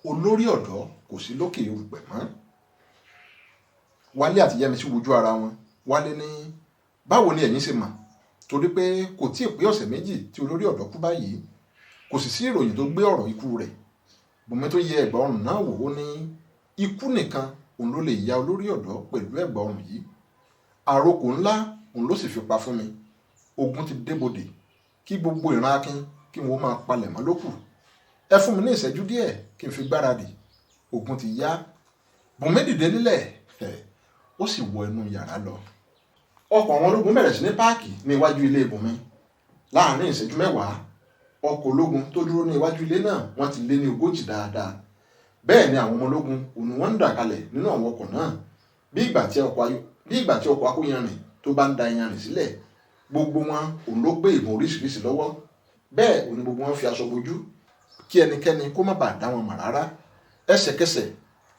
olórí ọ̀dọ́ kò sí lókè erùpẹ̀ mọ́. Wálé àti Yẹ́misí wojú ara wọn. Wálé ní, báwo ni ẹ̀yin ṣe mọ̀? Torí pé kò tíì pé ọ̀sẹ̀ méjì tí olórí ọ̀dọ́ kú báyìí. Kò sì sí ìròyìn tó gbé ọ̀rọ̀ ikú rẹ̀. Bùnmi tó yẹ ẹ̀gbà ọrùn náà wò, ó ní ikú nìkan òun ló lè ya olórí ọ̀dọ́ pẹ̀lú ẹ̀gbà ọrùn yìí. Àrokò ńlá òun ló sì fi pa fún mi. Ogun ti débodè, kí gbogbo ìran akin kí wọ́n máa palẹ̀ mọ́ lókù. Ẹ fún mi ní ìṣẹ́jú díẹ̀ kí n fi gbáradì. Ogun ti yá. Bùnmi dìde nílẹ̀, ó sì wọ inú yàrá lọ. Ọkọ̀ àwọn ológun bẹ̀rẹ̀ sí ní páàkì ní iwájú ilé Bùnmi. Láàárín ìṣẹ́jú mẹ́wàá, ọkọ̀ ológun tó dúró ní iwájú ilé náà wọ́n ti lé ní 40 dáadáa. Bẹ́ẹ̀ ni àwọn ọmọ ológun òun ni wọ́n ń dà kalẹ̀ nínú àwọn ọkọ̀ náà. Bí ìgbà tí ọkọ̀ akóyanrìn tó bá ń da iyanrìn sílẹ̀, gbogbo wọn òun ló gbé ìbọn oríṣiríṣi lọ́wọ́. Bẹ́ẹ̀ òun ni gbogbo wọn fi aṣọ bojú kí ẹnikẹ́ni kó má bàa dá wọn mọ̀ rárá. Ẹsẹ̀kẹsẹ̀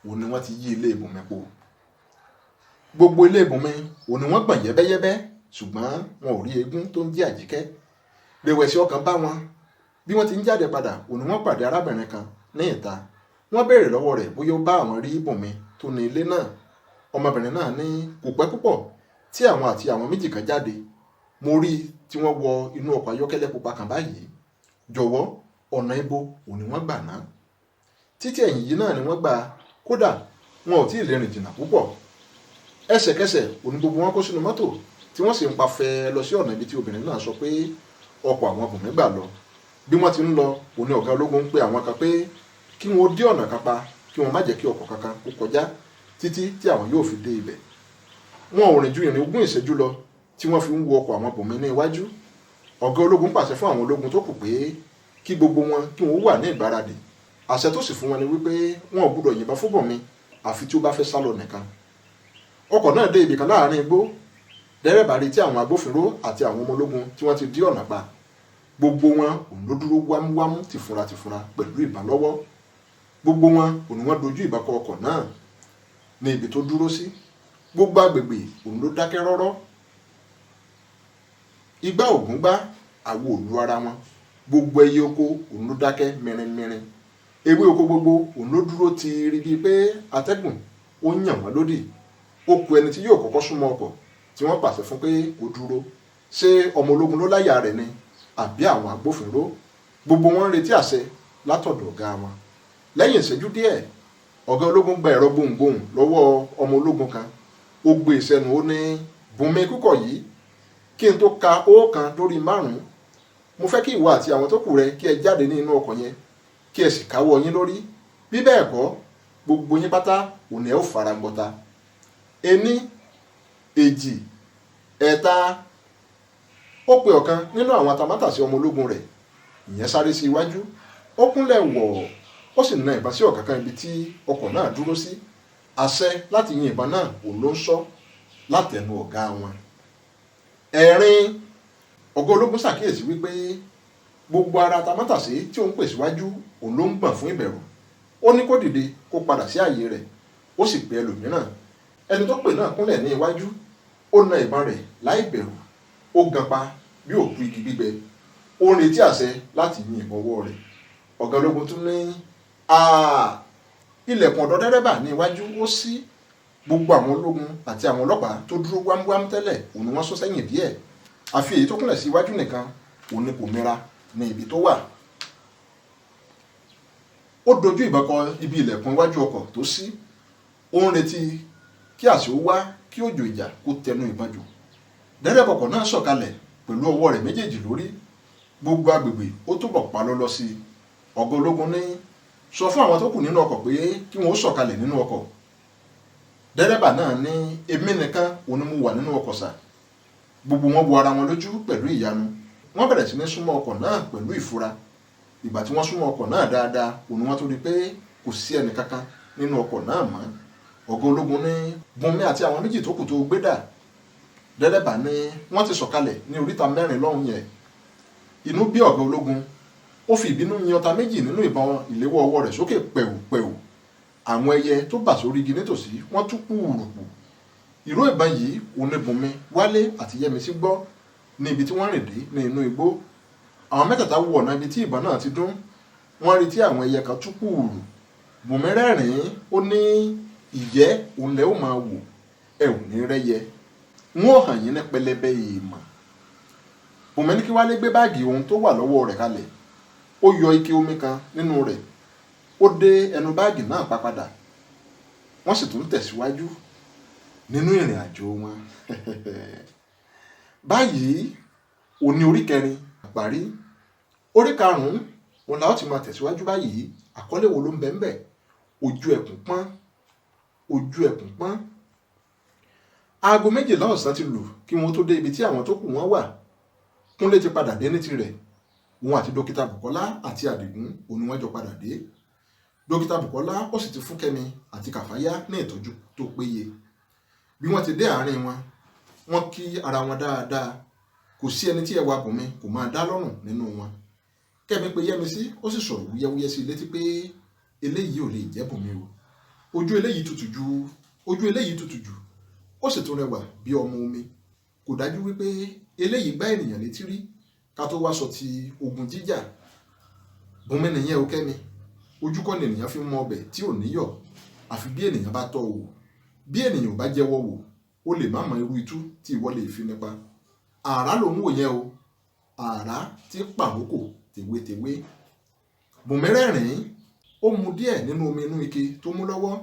òun ni wọ́n ti yí ilé Bùnmi po. Gbogbo ilé Bùnmi òun ni wọ́n gbọ̀n yẹ́bẹ́yẹ́bẹ́, ṣùgbọ́n wọn ò rí eégún tó ń jẹ́ Àjíkẹ́. Rẹ̀wẹ̀sì ọkàn bá wọn. Bí wọ́n ti ń jáde padà, òun ni wọ́n pàdé arábìnrin kan ní ìta. Wọ́n béèrè lọ́wọ́ rẹ̀ bóyá ó bá àwọn rí Bùnmi tó ní ilé náà. Ọmọbìnrin náà ní kò pẹ́ púpọ̀ tí àwọn àti àwọn méjì kan jáde. Mo rí tí wọ́n wọ inú ọkọ̀ ayọ́kẹ́lẹ́ pupa kan báyìí. Jọ̀wọ́, ọ̀nà ibo òun ni wọ́n gbà náà? Títí ẹ̀yìn yìí náà ni wọ́n gbà, kódà wọn ò tí ì lè rìn jìnnà púpọ̀. Ẹsẹ̀kẹsẹ̀ òun gbogbo wọn kó sínú mọ́tò tí wọ́n sì ń pa fẹ́ lọ sí ọ̀nà ibi tí obìnrin náà sọ pé ọkọ̀ àwọn Bùnmi gbà lọ. Bí wọ́n ti ń lọ, òun ni ọ̀gá ológun ń pe àwọn kan pé kí wọ́n dí ọ̀nà kan pa, kí wọ́n má jẹ́ kí ọkọ̀ kankan kó kọjá títí tí àwọn yóò fi dé ibẹ̀. Wọn ò rìn ju ìrìn 20 ìṣẹ́jú lọ tí wọ́n fi ń wo ọkọ̀ àwọn Bùnmi ní iwájú. Ọ̀gá ológun pàṣẹ fún àwọn ológun tó kù pé kí gbogbo wọn kí wọ́n wà ní ìgbáradì. Àṣẹ tó sì fún wọn ni wípé wọn ò gbúdọ̀ yìnbọn fún Bùnmi àfi tí ó bá fẹ́ sálọ nìkan. Ọkọ̀ náà dé ibìkan láàrin igbó. Dẹ́rẹ́bà rí tí àwọn agbófinró àti àwọn ọmọ ológun tí wọ́n ti dí ọ̀nà pa. Gbogbo wọn òun ló dúró wámúwámú tìfura tìfura pẹ̀lú ìbọn lọ́wọ́. Gbogbo wọn òun ni wọ́n dojú ìbọn kọ ọkọ̀ náà ní ibi tó dúró sí. Gbogbo agbègbè òun ló dákẹ́ rọ́rọ́. Igbá ògún gbá, àwo òlu ara wọn. Gbogbo ẹyẹ oko òun ló dákẹ́ mìrìnmìrìn. Ewé oko gbogbo òun ló dúró tiiri bíi pé atẹ́gùn ó yàn wọ́n lódì. Ó ku ẹni tí yóò kọ́kọ́ súnmọ́ ọkọ̀ tí wọ́n pàṣẹ fún pé kó dúró. Ṣé ọmọ ológun ló láyà rẹ̀ ni àbí àwọn agbófinró? Gbogbo wọn ń retí àṣẹ látọ̀dọ̀ ọ̀gá wọn. Lẹ́yìn ìṣẹ́jú díẹ̀, ọ̀gá ológun gba ẹ̀rọ gbohùngbohùn lọ́wọ́ ọmọ ológun kan. Ó gbé e sẹ́nu, ó ní, Bùnmi kúkọ̀ yìí, kí n tó ka 1 lórí 5, mo fẹ́ kí ìwọ àti àwọn tó kù rẹ kí ẹ jáde ní inú ọkọ̀ yẹn, kí ẹ sì káwọ́ yín lórí. Bí bẹ́ẹ̀ kọ́, gbogbo yín pátá òní ẹ ó fara gbọta. 1, 2, 3. Ó pe ọ̀kan nínú àwọn atamátàsé ọmọ ológun rẹ̀. Ìyẹn sáré sí iwájú. Ó kúnlẹ̀ wọ̀, ó sì na ìbọn sí ọ̀kánkán ibi tí ọkọ̀ náà dúró sí. Àṣẹ láti yin ìbọn náà òun ló ń sọ látẹnu ọ̀gá wọn. 4. Ọ̀gá ológun ṣàkíyèsí wípé gbogbo ara atamátàsé tí òun pè síwájú òun ló ń gbọ̀n fún ìbẹ̀rù. Ó ní kó dìde kó padà sí ààyè rẹ̀. Ó sì pe ẹlòmíràn. Ẹni tó pè náà kúnlẹ̀ ní iwájú. Ó na ìbọn rẹ̀ láì bẹ̀rù. Ó gan pa bí òkú igi gbígbẹ. Ó ń retí àṣẹ láti yin ìbọn ọwọ́ rẹ̀. Ọ̀gá ológun tún ní, ilẹ̀kùn ọ̀dọ̀ dẹ́rẹ́bà ní iwájú ó ṣí. Gbogbo àwọn ológun àti àwọn ọlọ́pàá tó dúró wámúwámú tẹ́lẹ̀ òun ni wọ́n sún sẹ́yìn díẹ̀. Àfi èyí tó kúnlẹ̀ sí iwájú nìkan òun ni kò mira ní ibi tó wà. Ó dojú ìbọn kọ ibi ilẹ̀kùn iwájú ọkọ̀ tó ṣí. Ó ń retí kí àṣẹ ó wá kí òjò ìjà kó tẹnu ìbọn jù. Dẹ́rẹ́bà ọkọ̀ náà sọ̀kalẹ̀ pẹ̀lú ọwọ́ rẹ̀ méjèèjì lórí. Gbogbo agbègbè ó túbọ̀ pa lọ́lọ́ sí i. Ọ̀gá ológun ní, sọ fún àwọn tó kù nínú ọkọ̀ pé kí wọ́n ó sọ̀kalẹ̀ nínú ọkọ̀. Dẹ́rẹ́bà náà ní, èmi nìkan òun ni mo wà nínú ọkọ̀ sà. Gbogbo wọn wo ara wọn lójú pẹ̀lú ìyanu. Wọ́n bẹ̀rẹ̀ sí ní súnmọ́ ọkọ̀ náà pẹ̀lú ìfura. Ìgbà tí wọ́n súnmọ́ ọkọ̀ náà dáadáa, òun ni wọ́n tó rí pé kò sí ẹnì kankan nínú ọkọ̀ náà mọ́. Ọ̀gá ológun ní, Bùnmi àti àwọn méjì tó kù tó gbé dà? Dẹ́rẹ́bà ní wọ́n ti sọ̀kalẹ̀ ní oríta mẹ́rin lọ́hùn yẹn. Inú bí ọ̀gá ológun, ó fi ìbínú yin ọta méjì nínú ìbọn ìléwọ́ ọwọ́ rẹ̀ sókè pẹ̀wùpẹ̀wù. Àwọn ẹyẹ tó bà sórí igi nítòsí wọ́n tú kúùrùkù. Ìró ìbọn yìí òun ni Bùnmi, Wálé àti Yẹ́misí gbọ́ ní ibi tí wọ́n rìn dé ní inú igbó. Àwọn mẹ́tẹ̀ẹ̀ta wo ọ̀nà ibi tí ìbọn náà ti dún. Wọ́n rí tí àwọn ẹyẹ kan tú kúùrù. Bùnmi rẹ́rìn-ín, ó ní ìyẹ́ òun lẹ ó máa wò, ẹ ò ní rẹ́yẹ. N ó hàn yín ní pẹlẹbẹ èèmọ̀. Bùnmi ní kí Wálé gbé báàgì ohun tó wà lọ́wọ́ rẹ̀ kalẹ̀. Ó yọ ike omi kan nínú rẹ̀, ó dé ẹnu báàgì náà pa padà. Wọ́n sì tún tẹ̀síwájú nínú ìrìn àjò wọn. Báyìí òní orí kẹrin parí. Orí karùn-ún òun la ó ti máa tẹ̀síwájú báyìí. Àkọlé wo ló ń bẹ ń bẹ? Ojú ẹkùn pọ́n. Ojú ẹkùn pọ́n. Aago 12 ọ̀sán ti lù kí wọ́n tó dé ibi tí àwọn tó kù wọ́n wà. Kúnlé ti padà dé ní tirẹ̀. Òun àti dókítà Bùkọ́lá àti Àdìgún òun ni wọ́n jọ padà dé. Dókítà Bùkọ́lá ó sì ti fún Kẹ́mi àti Kàfáyá ní ìtọ́jú tó péye. Bí wọ́n ti dé àárín wọn, wọ́n kí ara wọn dáadáa. Kò sí ẹni tí ẹwà Bùnmi kò máa dá lọ́rùn nínú wọn. Kẹ́mi pe Yẹ́misí, ó sì sọ̀rọ̀ wúyẹ́wúyẹ́ sí i létí pé eléyìí ò lè jẹ́ Bùnmi o. Ojú eléyìí tutù ju, ojú eléyìí tutù jù, ó sì tún rẹwà bí ọmọ omi. Kò dájú wípé eléyìí gbá ènìyàn létí rí ká tó wá sọ ti ogun jíjà. Bùnmi nìyẹn o Kẹ́mi. Ojú kọ́ ni ènìyàn fi mọ ọbẹ̀ tí ò níyọ̀, àfi bí ènìyàn bá tọ́ wò. Bí ènìyàn ò bá jẹ́wọ́ wò, ó lè má mọ irú itú tí ìwọ lè fi nípa. Àrá ló ń wò yẹn o. Àrá tí pàrókò tèwétèwé. Bùnmi rẹ́rìn-ín, ó mu díẹ̀ nínú omi inú ike tó mú lọ́wọ́.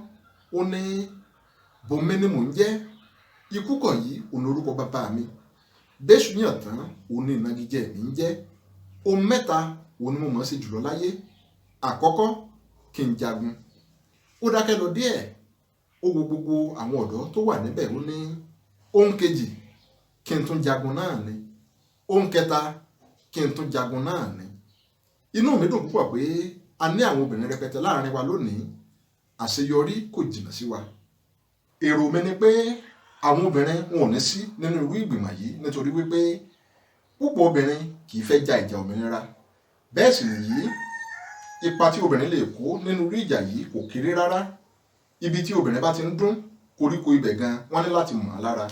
Ó ní, Bùnmi ni mò ń jẹ́. Ikú kọ̀ yìí òun lorúkọ bàbá mi. Bẹ́sù yàn tán òun ni ìnagijẹ mi ń jẹ́. Ohun mẹ́ta òun ni mo mọ̀ ọ́n ṣe jùlọ láyé. Àkọ́kọ́, kí n jagun. Ó dákẹ́ lọ díẹ̀. Ó wo gbogbo àwọn ọ̀dọ́ tó wà níbẹ̀, ó ní ohun kejì, kí n tún jagun náà ni. Ohun kẹta, kí n tún jagun náà ni. Inú mi dùn púpọ̀ pé a ní àwọn obìnrin rẹpẹtẹ láàrin wa lónìí. Àṣeyọrí kò jìnnà sí wa. Èrò mi ni pé àwọn obìnrin wọn ò ní sí nínú irú ìgbìmọ̀ yìí nítorí wípé púpọ̀ obìnrin kì í fẹ́ ja ìjà òmìnira. Bẹ́ẹ̀ sì nìyí, ipa tí obìnrin lè kó nínú irú ìjà yìí kò kéré rárá. Ibi tí obìnrin bá ti ń dún, koríko ibẹ̀ gan wọ́n ní láti mọ̀ ọ́n lára.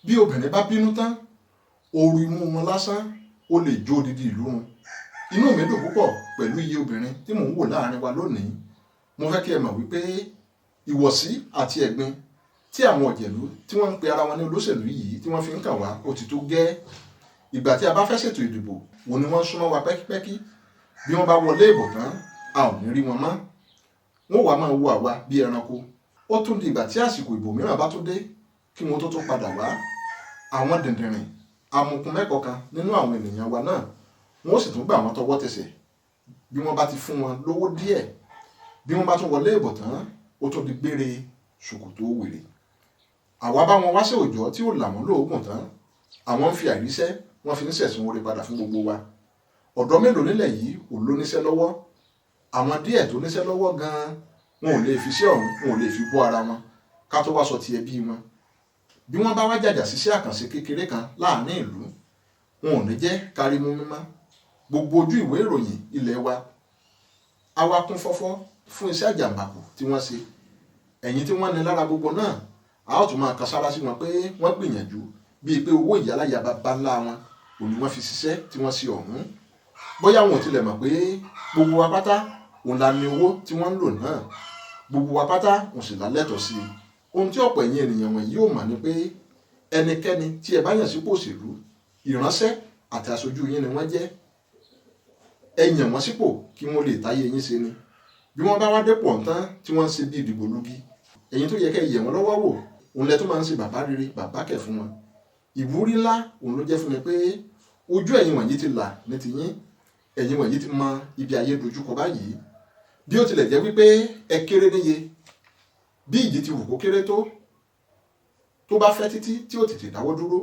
Bí obìnrin bá bínú tán, ooru imú wọn lásán ó lè jó odidi ìlú run. Inú mi dùn púpọ̀ pẹ̀lú iye obìnrin tí mò ń wò láàrin wa lónìí. Mo fẹ́ kí ẹ mọ̀ wípé ìwọ̀sí àti ẹ̀gbin tí àwọn ọ̀jẹ̀lú tí wọ́n ń pe ara wọn ní olóṣèlú yìí tí wọ́n fi ń kàn wá ó ti tó gẹ́. Ìgbà tí a bá fẹ́ ṣètò ìdìbò, òun ni wọ́n ń súnmọ́ wa pẹ́kípẹ́kí. Bí wọ́n bá wọlé ìbò tán, a ò ní rí wọn mọ́. Wọ́n wá máa wo àwa bí ẹranko. Ó tún di ìgbà tí àsìkò ìbò mìíràn bá tún dé kí wọ́n tó tún padà wá. Àwọn dìndìnrìn amukun mẹ́kọ̀ọ́ kan nínú àwọn ènìyàn wa náà, wọ́n sì tún gbà wọ́n tọwọ́ tẹsẹ̀. Bí wọ́n bá ti fún wọn lówó díẹ̀, bí wọ́n bá tún wọlé ìbò tán, ó tún di gbére ṣòkòtò wèrè. Àwa bá wọn wá sí òòjọ́ tí ó là wọ́n lóògùn tán. Àwọn ń fi àìríṣẹ́, wọ́n fi ń ṣẹ̀sùn oore padà fún gbogbo wa. Ọ̀dọ́ mélòó nílẹ̀ yìí ò ló níṣẹ́ lọ́wọ́. Àwọn díẹ̀ tó níṣẹ́ lọ́wọ́ gan-an, wọn ò lè fi iṣẹ́ ọ̀hún, wọn ò lè fi bọ́ ara wọn ká tó wá sọ ti ẹbí wọn. Bí wọ́n bá wá jàjà síṣẹ́ àkànṣe kékeré kan láàrin ìlú, wọn ò ní jẹ́ kárí mú mímọ́. Gbogbo ojú ìwé ìròyìn ilẹ̀ wa á wá kún fọ́fọ́ fún iṣẹ́ àjàǹbàkù tí wọ́n ṣe. Ẹ̀yin tí wọ́n ní lára gbogbo náà, a ó tún máa kan sára sí wọn pé wọ́n gbìyànjú bíi pé owó ìyáláyà baba ńlá wọn òun ni wọ́n fi ṣiṣẹ́ tí wọ́n ṣe ọ̀hún. Bóyá wọn ò tilẹ̀ mọ̀ pé gbogbo wa pátá òun la ní owó tí wọ́n ń lò náà. Gbogbo wa pátá òun sì la lẹ́tọ̀ọ́ sí i. Ohun tí ọ̀pọ̀ ẹ̀yin ènìyàn wọ̀nyí ò mọ̀ ni pé ẹnikẹ́ni tí ẹ bá yàn sípò òṣèlú, ìránṣẹ́ àti aṣojú yín ni wọ́n jẹ́. Ẹ yàn wọ́n sípò kí wọ́n lè táyé yín ṣe ni. Bí wọ́n bá wá dépò ọ̀hún tán tí wọ́n ń ṣe bí ìdìbò lugi, ẹ̀yin tó yẹ kẹ́ ẹ yẹ̀ wọ́n lọ́wọ́ wò, òun lẹ tó máa ń ṣe bàbá rere, bàbá kẹ̀ fún wọn. Ìwúrí ńlá òun ló jẹ́ fún mi pé ojú ẹ̀yin wọ̀nyí ti là ní tiyín. Ẹ̀yin wọ̀nyí ti mọ ibi ayé dojúkọ báyìí. Bí ó tilẹ̀ jẹ́ wípé ẹ kéré níye, bí ìjì ti wù kó kéré tó, tó bá fẹ́ títí tí ó tètè dáwọ́ dúró,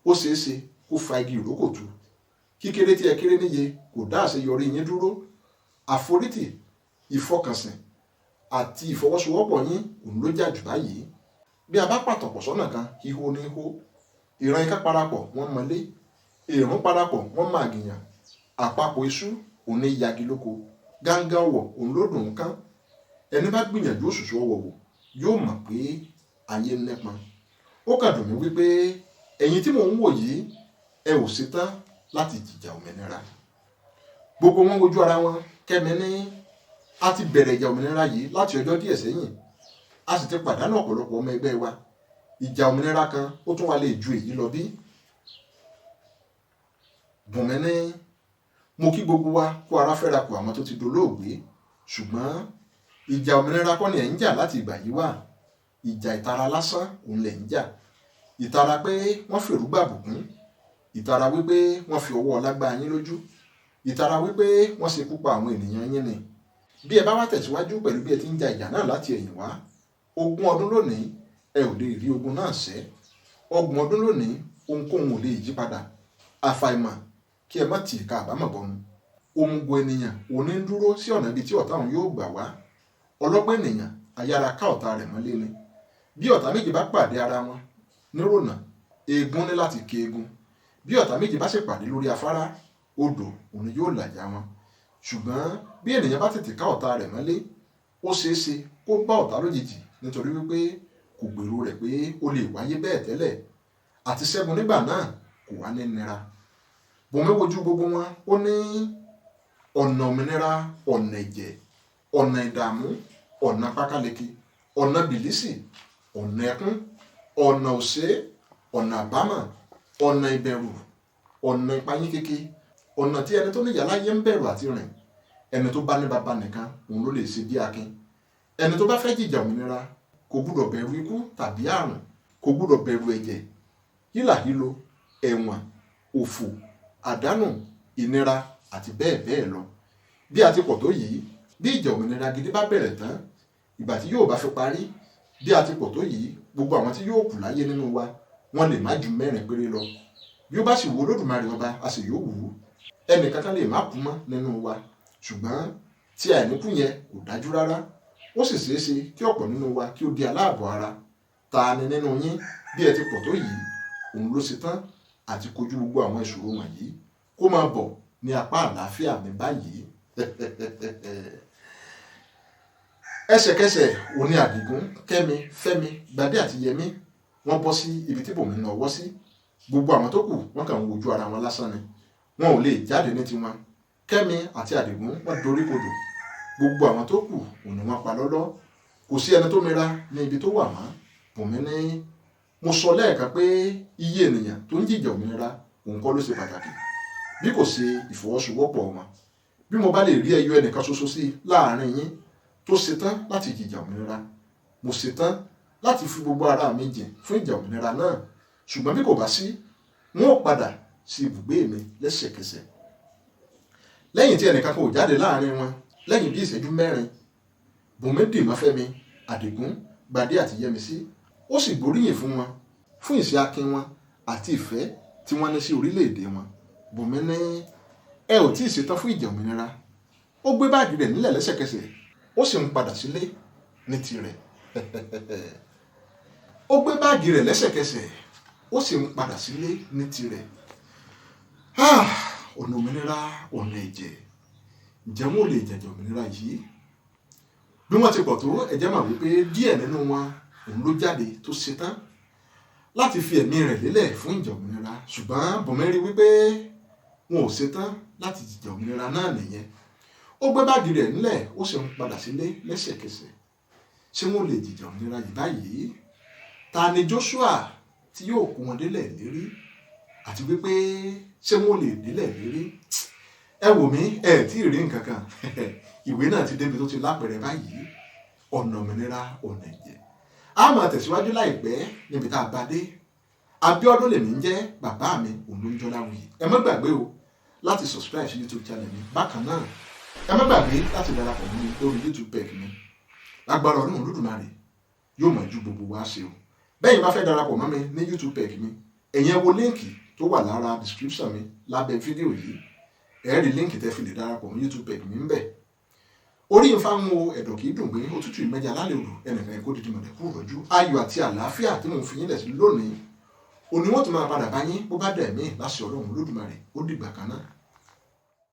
ó ṣeé ṣe kó fa igi ìrókò tu. Kíkéré tí ẹ kéré níye kò dá àṣeyọrí yín dúró. Àforítì, ìfọkànsìn àti ìfọwọ́sowọ́pọ̀ yín òun ló jà jù báyìí. Bí a bá pàtọ̀pọ̀ sọ́nà kan, híhó ní hó. Ìran iká parapọ̀ wọ́n mọlé, èrún parapọ̀ wọ́n máa gìyàn. Àpapọ̀ iṣu òun ní yagi lóko, gángán ọwọ̀ òun ló dùn ún kán. Ẹni bá gbìyànjú òṣùṣù ọwọ̀ wò yóò mọ̀ pé ayé nípọn. Ó kàn dùn mí wípé ẹ̀yin tí mò ń wò yìí, ẹ ò ṣetán láti jìjà òmìnira. Gbogbo wọn wojú ara wọn. Kẹ́mi ní, a ti bẹ̀rẹ̀ ìjà òmìnira yìí láti ọjọ́ díẹ̀ sẹ́yìn, a sì ti pàdánù ọ̀pọ̀lọpọ̀ ọmọ ẹgbẹ́ wa. Ìjà òmìnira kan ó tún wá lè ju èyí lọ bí? Bùnmi ní, mo kí gbogbo wa kó ara fẹ́ra kù àwọn tó ti dolóògbé, ṣùgbọ́n ìjà òmìnira kọ́ ni ẹ̀ ń jà láti ìgbà yìí wá. Ìjà ìtara lásán òun lẹ̀ ń jà. Ìtara pé wọ́n fèrú gbàbùkún, ìtara wípé wọ́n fi ọwọ́ ọlá gbá yín lójú, ìtara wípé wọ́n ṣekú pa àwọn ènìyàn yín ni. Bí ẹ bá wá tẹ̀síwájú pẹ̀lú bí ẹ ti ń ja ìjà náà láti ẹ̀yìn wá, 20 ọdún lónìí ẹ ò lè rí ogun náà ṣẹ́. 30 ọdún lónìí ohunkóhun ò lè yí padà. Àfàìmọ̀ kí ẹ má tì í ka àbámọ̀ bọnu. Òmùgọ̀ ènìyàn ò ní dúró sí ọ̀nà ibi tí ọ̀tá òun yóò gbà wá. Ọlọ́gbọ́n ènìyàn ayára ká ọ̀tá rẹ̀ mọ́lé ni. Bí ọ̀tá méjì bá pàdé ara wọn nírònà, eegun ní láti ké eegun. Bí ọ̀tá méjì bá sì pàdé lórí afárá, odò òun yóò làjà wọn. Ṣùgbọ́n bí ènìyàn bá tètè ká ọ̀tá rẹ̀ mọ́lé, ó ṣeé ṣe kó bá ọ̀tá lójijì nítorí wípé kò gbèrò rẹ̀ pé ó lè wáyé bẹ́ẹ̀ tẹ́lẹ̀. Àti ṣẹ́gun nígbà náà kò wá ní nira. Bùnmi wojú gbogbo wọn, ó ní ọ̀nà òmìnira, ọ̀nà ẹ̀jẹ̀, ọ̀nà ìdààmú, ọ̀nà pákáleke, ọ̀nà bìlísì, ọ̀nà ẹkún, ọ̀nà òṣè, ọ̀nà àbámọ̀, ọ̀nà ìbẹ̀rù, ọ̀nà ìpayín kéke, ọ̀nà tí ẹni tó níyà láyé ń bẹ̀rù àti rìn. Ẹni tó bá ní baba nìkan òun ló lè ṣe bí akin. Ẹni tó bá fẹ́ jìjà òmìnira kò gbúdọ̀ bẹ̀rù ikú tàbí àrùn, kò gbúdọ̀ bẹ̀rù ẹ̀jẹ̀, hílàhílo, ẹ̀wọ̀n, òfò, àdánù, ìnira àti bẹ́ẹ̀ bẹ́ẹ̀ lọ. Bí a ti pọ̀ tó yìí, bí ìjà òmìnira gidi bá bẹ̀rẹ̀ tán, ìgbà tí yóò bá fi parí, bí a ti pọ̀ tó yìí, gbogbo àwọn tí yóò kù láyé nínú wa, wọ́n lè má ju 4 péré lọ. Bí ó bá sì wo Olódùmarè ọba, a sì yóò wù ú. Ẹnì kankan lè má kú mọ́ nínú wa, ṣùgbọ́n tí àìníkú yẹn kò dájú rárá. Ó sì ṣeé ṣe kí ọ̀pọ̀ nínú wa kí ó di aláàbọ̀ ara. Ta ni nínú yín bí ẹ ti pọ̀ tó yìí, òun ló ṣe tán àti kojú gbogbo àwọn ìṣòro wọ̀nyí? Kó máa bọ̀ ní apá àlàáfíà mi báyìí. Ẹsẹ̀kẹsẹ̀ òní Àdìgún, Kẹ́mi, Fẹ́mi, Gbadé àti Yẹmí wọ́n bọ́ sí ibi tí Bùnmi náà wọ́ sí. Gbogbo àwọn tó kù wọ́n kàn ń wojú ara wọn lásán ni. Wọn ò lè jáde ní tiwọn. Kẹ́mi àti Àdìgún wọ́n dorí kodò. Gbogbo àwọn tó kù òní wọ́n pa lọ́lọ́. Kò sí ẹni tó mira ní ibi tó wà mọ́. Bùnmi ní, mo sọ lẹ́ẹ̀kan pé iye ènìyàn tó ń jìjà òmìnira òun kọ́ ló ṣe pàtàkì bí kò ṣe ìfọwọ́sowọ́pọ̀ wọn. Bí mo bá lè rí ẹyọ ẹnìkan ṣoṣo sí láàrin yín tó ṣetán láti jìjà òmìnira, mo ṣetán láti fi gbogbo ara mi jìn fún ìjà òmìnira náà. Ṣùgbọ́n bí kò bá sí, wọn ò padà sí ibùgbé mi lẹ́sẹ̀kẹsẹ̀. Lẹ́yìn tí ẹnìkan kò jáde láàrin wọn, lẹ́yìn bí ìṣẹ́jú 4, Bùnmi dì mọ́ Fẹ́mi, Àdìgún, Gbadé àti Yẹmisí, ó sì gbóríyìn fún wọn fún ìṣe akin wọn àti ìfẹ́ tí wọ́n ní sí orílẹ̀-èdè wọn. Bùnmi ní, ẹ ò tí ì ṣetán fún ìjà òmìnira. Ó gbé báàgì rẹ̀ nílẹ̀ lẹ́sẹ̀kẹsẹ̀, ó sì ń padà sílé ní tirẹ̀. Ó gbé báàgì rẹ̀ lẹ́sẹ̀kẹsẹ̀, ó sì ń padà sílé ní tirẹ̀. Ọ̀nà òmìnira, ọ̀nà ẹ̀jẹ̀. Ǹjẹ́ wọn ò lè jẹ̀jẹ̀ òmìnira yìí? Bí wọ́n ti pọ̀ tó, ẹ̀jẹ̀ mà wípé díẹ̀ nínú wọn òun ló jáde tó ṣetán láti fi ẹ̀mí rẹ̀ lélẹ̀ fún ìjà òmìnira. Ṣùgbọ́n Bùnmi rí wípé wọn ò ṣetán láti jìjà òmìnira náà nìyẹn. Ó gbé báàgì rẹ̀ nílẹ̀, ó sì ń padà sílé lẹ́sẹ̀kẹsẹ̀. Ṣé wọn ò lè jìjà òmìnira yìí báyìí? Ta ni Joshua tí yóò kó wọn délẹ̀ lérí? Àti wípé ṣé wọn ò lè délẹ̀ lérí? Ẹ wò mí, ẹ tí ì rí nǹkan kan. Ìwé náà ti débi tó ti lápẹ̀rẹ̀ báyìí. Ọ̀nà òmìnira, ọ̀nà ẹ̀jẹ̀. A máa tẹ̀síwájú láìpẹ́ níbi tá a bá dé. Abíọ́dún lèmi ń jẹ́, bàbá mi òun ló ń jọlá wuyì. Ẹ má gbàgbé o láti subscribe sí YouTube channel mi. Bákan náà, ẹ má gbàgbé láti darapọ̀ mọ́ mi lórí YouTube page mi. Lágbára Ọlọ́run Olódùmarè yóò mọ̀ ju gbogbo wa ṣe o. Bẹ́ẹ̀ bá fẹ́ darapọ̀ mọ́ mi ní YouTube page mi, ẹ̀yin ẹ wo líǹkì tó tó wà lára description mi lábẹ́ fídíò yìí. Ẹ rí link tẹ́ fi lè darapọ̀ mọ́ YouTube page mi ń bẹ̀. Orí ń fáwọn o, ẹ̀dọ̀ kì í dùn gbé, òtútù ìmẹ́jà lálẹ́ odò, ẹnìkan ẹ̀kọ́ dídì mọ̀lẹ́kù rọ̀jú. Ayọ̀ àti àlàáfíà tí mò ń fi yín lẹ̀ sí lónìí òní, wọ́n tún máa padà bá yín bó bá dẹ̀ mí láṣẹ Ọlọ́run Olódùmarè. Ó dìgbà kan náà.